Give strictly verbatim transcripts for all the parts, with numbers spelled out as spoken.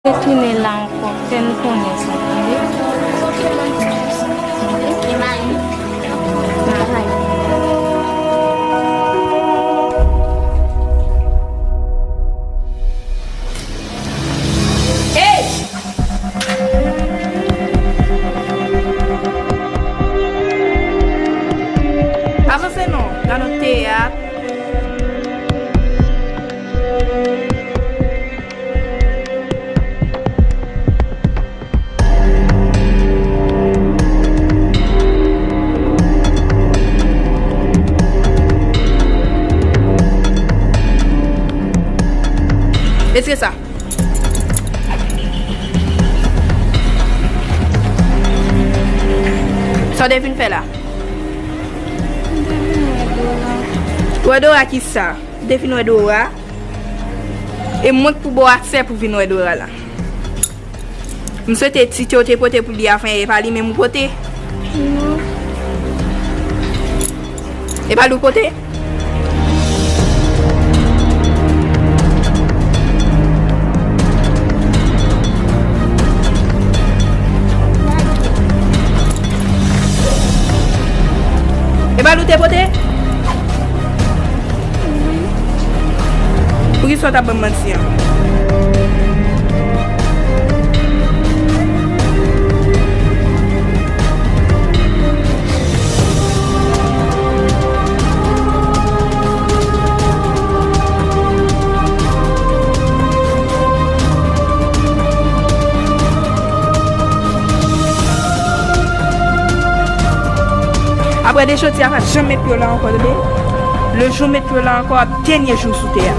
Retounen la ankò, fè n konnen sa, tande? Hey! Avanse non, gade yon teyat. Èske sa? Sa w te vin fè la? M te vin wè Dora. Wè Dora ki sa? M te vin wè Dora. E mwen k pou ba w aksè pou vin wè Dora la. M swete ti te w te pote pou li a, fen, e pa li menm ou pote? Non. E pa li w pote? E pa li w te pote? Poukisa w t ap ban m manti an? Apre de jodi a, pa janm met pye w la ankò, tande? Le jou w met pye w la ankò, w ap dènye jou sou tè a.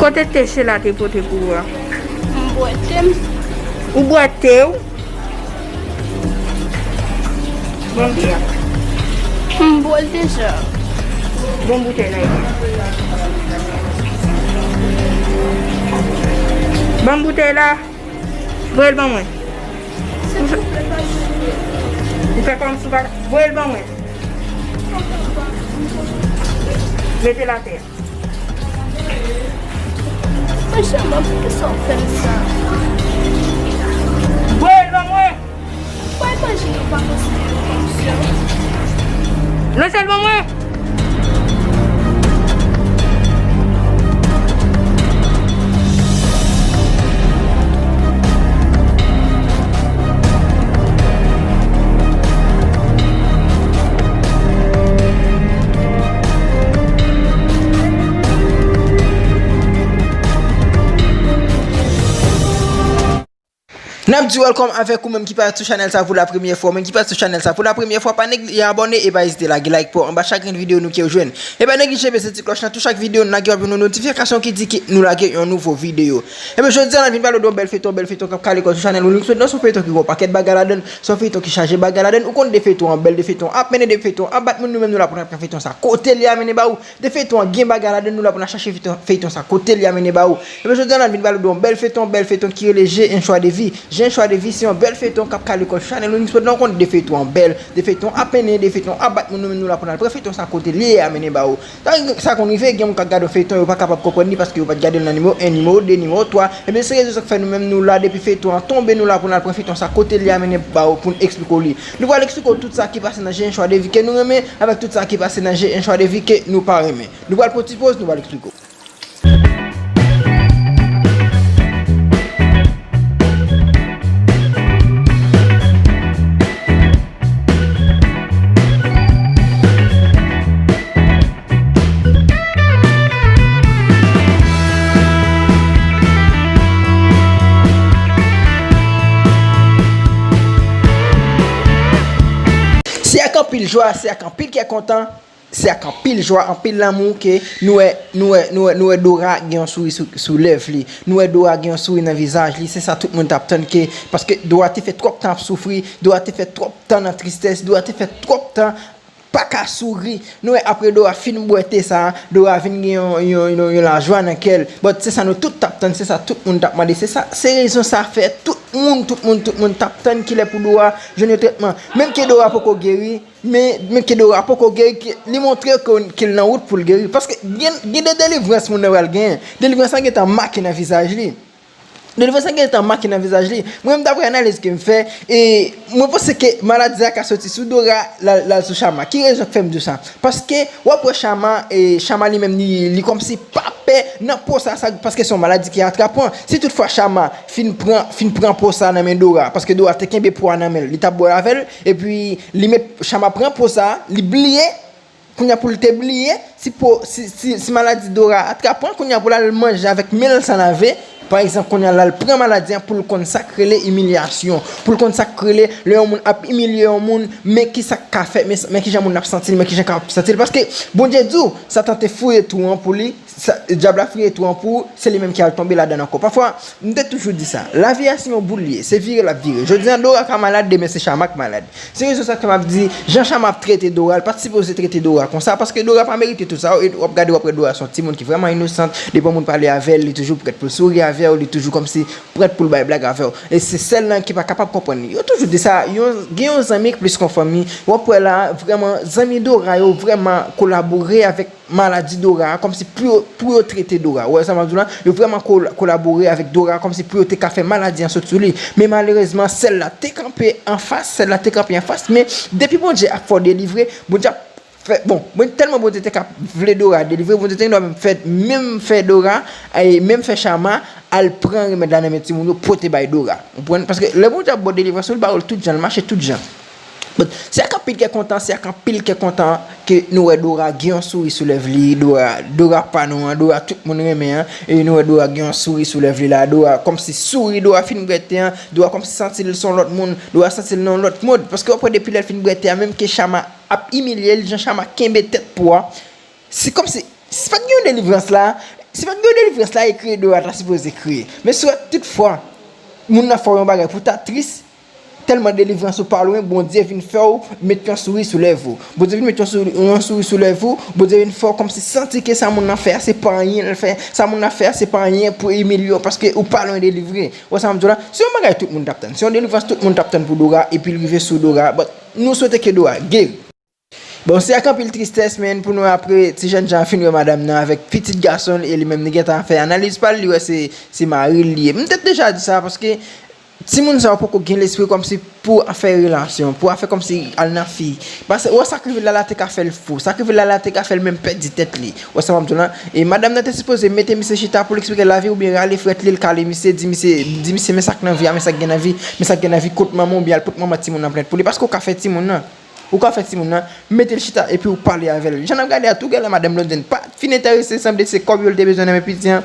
Kote te Sheila te pote pou ou a? M bwete m. Ou bwete w? Bon byen. M bwete sa. Bon boutèy la. Bon boutèy la. Voye l ban mwen. Ou fè kòmsi w pa, voye l ban mwen. Mete l atè. Mwen sèlman, poukisa w fè m sa? Voye l ban mwen. Mwen imajine w pa konsidere m kòm sè w. Lese l ban mwen. N ap di welcome avèk ou menm ki parèt sou chanèl sa pou la premyè fwa. Ou menm ki parèt sou chanèl sa pou la premyè fwa, pa neglije abòne e pa ezite lage like pou anba chak grenn videyo nou ke w jwenn. E pa neglije bese ti klòch lan, tou chak videyo n lage w ap jwenn yon notifikasyon ki di ke nou lage yon nouvo videyo. Ebyen, jodi a n ap vin pale w de yon bèl feyton, bèl feyton k ap kale kò sou chanèl Onyx Mode lan, se yon feyton ki gen yon pakèt bagay ladan l, se yon feyton ki chaje bagay ladan l. Ou konn de feyton an bèl, de feyton an ap mennen, de feyton an ap bat moun, nou menm nou la pou n ap pran feyton sa kote li a mennen ba ou. De feyton an gen bagay ladan l, nou la pou n al chache feyton, feyton sa kote li a mennen ba ou. Ebyen, jodi a n ap vin pale w de yon bèl feyton, bèl feyton ki rele J'ai un choix de vie. J'ai un choix de vie se yon bèl feyton k ap kale kò sou chanèl Onyx Mode lan. Ou konn de feyton an bèl, de feyton ap mennen, de feyton ap bat moun, nou menm nou la pou n al pran feyton sa kote li ye a mennen ba ou. Sa, sa konn rive, gen moun k ap gade yon feyton, yo pa kapab konprann li paske yo pa t gade l nan nimewo en, nimewo de, nimewo twa. Ebyen, se rezon sa k fè nou menm nou la, depi feyton an tonbe, nou la pou n al pran feyton sa kote li a mennen ba ou pou n eksplike w li. Nou pral eksplike w tout sa ki pase nan J'ai un choix de vie ke nou renmen avèk tout sa ki pase nan J'ai un choix de vie ke nou pa renmen. Nou pral pran ti poz, nou pral eksplike w. Se ak anpil jwa, se ak anpil kè kontan, se ak anpil jwa, anpil lanmou ke nou wè, nou wè, nou wè, nou wè Dora gen yon souri sou, sou lèv li. Nou wè Dora gen yon souri nan vizaj li. Se sa tout moun t ap tann ke, paske Dora te fè twòp tan ap soufri, Dora te fè twòp tan nan tristès, Dora te fè twòp tan pa ka souri. Nou wè apre Dora fin bwè te sa, Dora vin gen yon, yon, yon, yon lajwa nan kè l. But se sa nou tout t ap tann, se sa tout moun t ap mande. Se sa, se rezon sa fè tout moun, tout moun, tout moun t ap tann kilè pou Dora jwenn yon tretman. Menm ke Dora poko geri, men, men ke Dora poko geri, ke li montre ke, ke l nan wout pou l geri. Paske gen, gen de delivrans moun nan pral genyen. Delivrans lan gentan make nan vizaj li. Delivrans lan gentan make nan vizaj li. Mwen menm, daprè analiz ke m fè, e mwen panse ke maladi a ka soti sou Dora, l al, l al sou Chama. Ki rezon k fè m di w sa? Paske w ap wè Chama, e Chama li menm, li, li kòmsi pa pè nan po sa, sa, paske se yon maladi ki atrapan. Si toutfwa Chama fin pran, fin pran po sa nan men Dora, paske Dora te kenbe po a nan men l, li t ap bwè avè l, epi li met, Chama pran po sa, li bliye, kounye a pou l te bliye, si po, si, si, si maladi Dora atrapan, kounye a pou l al manje avèk men l san lave, pa egzanp, kounye a l al pran maladi an pou l konn sa k rele imilyasyon, pou l konn sa k rele lè yon moun ap imilye yon moun, men ki sa k ka fèt, men, men ki jan moun nan ap santi l, men ki jan k ap santi l. Paske Bondye di w, Satan te fouye twou an pou li, sa, dyab la fouye twou an pou ou, se li menm ki al tonbe ladan l ankò. Pafwa, m te toujou di sa, lavi a se yon boul li ye, se vire l ap vire. Jodi a Dora ka malad, demen se Chama k malad. Se rezon sa k fè m ap di, jan Chama ap trete Dora, l pa t sipoze trete Dora konsa, paske Dora pa merite tout sa, e w ap gade, w ap wè Dora se yon timoun ki vrèman inosant, depi yon moun pale avè l, li toujou prèt pou l souri avè w, li toujou kòmsi prèt pou l bay blag avè w. E se sèl lan ki pa kapab konprann li. Yo toujou di sa, yon, gen yon zanmi ki plis ke yon fanmi. W ap wè la, vrèman, zanmi Dora yo vrèman kolabore avèk maladi Dora a, kòmsi pou yo, pou yo trete Dora. Ou wè sa m ap di w la? Yo vrèman kol-, kolabore avèk Dora, kòmsi pou yo te ka fè maladi an sot sou li. Men malerezman, sèl la te kanpe anfas, sèl la te kanpe anfas, men depi Bondye ap fè w delivre, Bondye ap fè, bon, mwen tèlman Bondye te ka vle Dora delivre, Bondye te gendwa menm fè, menm fè Dora, e menm fè Chama al pran remèd la nan men timoun yo, pote bay Dora. Ou konprann? Paske lè Bondye ap ba w delivrans, ou l ba w l tout jan, l mache tout jan. But, se ak anpil kè kontan, se ak anpil kè kontan ke nou wè Dora gen yon souri sou lèv li, Dora, Dora pa nou an, Dora tout moun renmen an, e nou wè Dora gen yon souri sou lèv li la, Dora kòmsi souri, Dora fin bwè te an, Dora kòmsi santi l se yon lòt moun, Dora santi l nan yon lòt mond, paske w ap wè depi lè l fin bwè te a, menm ke Chama ap imilye l, jan Chama kenbe tèt po a, se kòmsi, si pa t gen yon delivrans la, si pa t gen yon delivrans la, e kriye Dora ta sipoze kriye. Men si w wè toutfwa, moun nan fè w yon bagay pou w ta tris, tèlman delivrans ou pa lwen, Bondye vin fè w met yon souri sou lèv ou. Bondye vin met yon souri, yon souri sou lèv ou, Bondye vin fè w kòmsi santi ke sa moun nan fè a, se pa anyen l fè, sa moun nan fè a, se pa anyen pou imilye w, paske ou pa lwen delivre. Ou wè sa m ap di w la? Se yon bagay tout moun t ap tann. Se yon delivrans tout moun t ap tann pou Dora, epi l rive sou Dora. But, nou swete ke Dora geri. Bon, se ak anpil tristès, men, pou nou apre ti jènjan an fin wè madanm nan avèk pitit gason l, e li menm li gentan fè analiz pa l, li wè se, se mari l li ye. M te deja di sa, paske timoun sa yo poko gen lespri kòmsi pou afè relasyon, pou afè kòmsi al nan fi. Paske, wè sa k rive l la, la te ka fè l fou. Sa k rive l la, la te ka fè l menm pèdi tèt li. Wè sa m ap di w lan? E madanm nan te sipoze mete misye chita pou l eksplike lavi oubyen rale frèt li, l kale misye, di misye, di misye, men sa k nan vi a, men sa k gen nan vi, men sa k gen nan vi, kot manman oubyen al pot manman timoun nan plent pou li. Paske w ka fè timoun nan. Ou ka fè timoun nan, mete l chita epi w pale avè l. Jan n ap gade a tou, genlè madanm Blondine pa t fin enterese, sanble se kòb yo l te bezwen nan men piti an.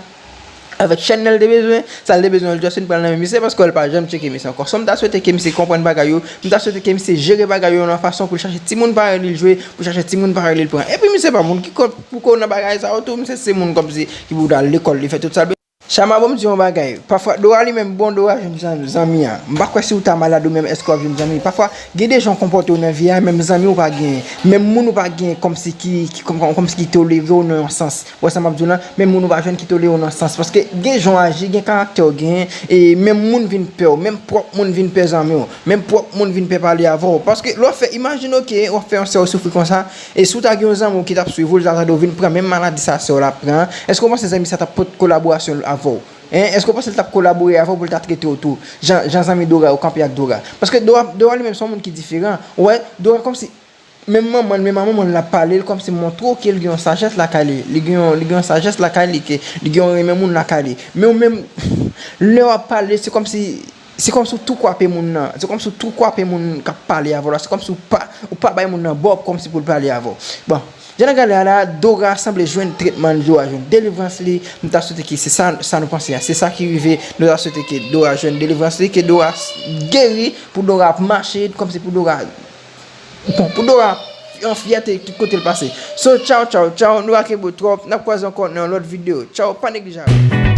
Avèk chèn nan l te bezwen, sa l te bezwen, l just fin pran l nan men misye, paske l pa janm tcheke misye ankò. So, m ta swete ke misye konprann bagay yo, m ta swete ke misye jere bagay yo nan fason pou l chache timoun parèy li l jwe, pou l chache timoun parèy li l pran. Epi misye pa moun ki kont pou ko nan bagay sa yo tou, misye se moun kòmsi ki pou ta lekòl, li fè tout sa l bezwen. Chama, bon, m di yon bagay. Pafwa, Dora li menm, bon, Dora jwenn zan-, zanmi an. M pa kwè si w ta malad ou menm, èske w ap jwenn zanmi. Pafwa, gen de jan w konpòte w nan vi a, menm zanmi w pa genyen. Menm moun ou pa genyen kòmsi ki, ki, kòm, kòm, kòmsi ki tolere w nan yon sans. Ou wè sa m ap di w lan? Menm moun ou pa jwenn ki tolere w nan sans. Paske gen jan w aji, gen karaktè w genyen, e menm moun vin pè w, menm pwòp moun vin pè zanmi w, menm pwòp moun vin pè pale avè w. Paske lè w fè, imajine w ke w ap fè yon sè w soufri konsa, e si w ta gen yon zanmi w ki t ap swiv ou, li ta tande w vin pran menm maladi sa sè w la ap pran an, èske w panse zanmi sa t ap pot kolaborasyon l avè w? Hein? Èske w panse l t ap kolabore avè w pou l ta trete w tou? Jan, jan zanmi Dora yo kanpe ak Dora. Paske Dora, Dora li menm se yon moun ki diferan. Ou wè, Dora kòmsi, menm manman l, menm a manman l ap pale, l kòmsi montre w ke l gen yon sajès lakay li. Li gen yon, li gen yon sajès lakay li, ke li gen yon renmen moun lakay li. Men ou menm, lè w ap pale, se kòmsi, se kòmsi w tou kwape moun nan. Se kòmsi w tou kwape moun k ap pale avè w la. Se kòmsi w pa, ou pa bay moun nan bòb kòmsi pou l pale avè w. Bon, jan n ap gade a la, Dora sanble jwenn tretman l, Dora jwenn delivrans li. Nou ta swete ke se sa, sa nou panse a. Se sa ki rive. Nou ta swete ke Dora jwenn delivrans li, ke Dora s-, geri, pou Dora ap mache, kòmsi pou Dora Bon, pou Dora, an fyète tout kote l pase. So, tchaw, tchaw, tchaw. Nou pa kenbe w twòp. N ap kwaze ankò nan yon lòt videyo. Tchaw, pa neglije abòne.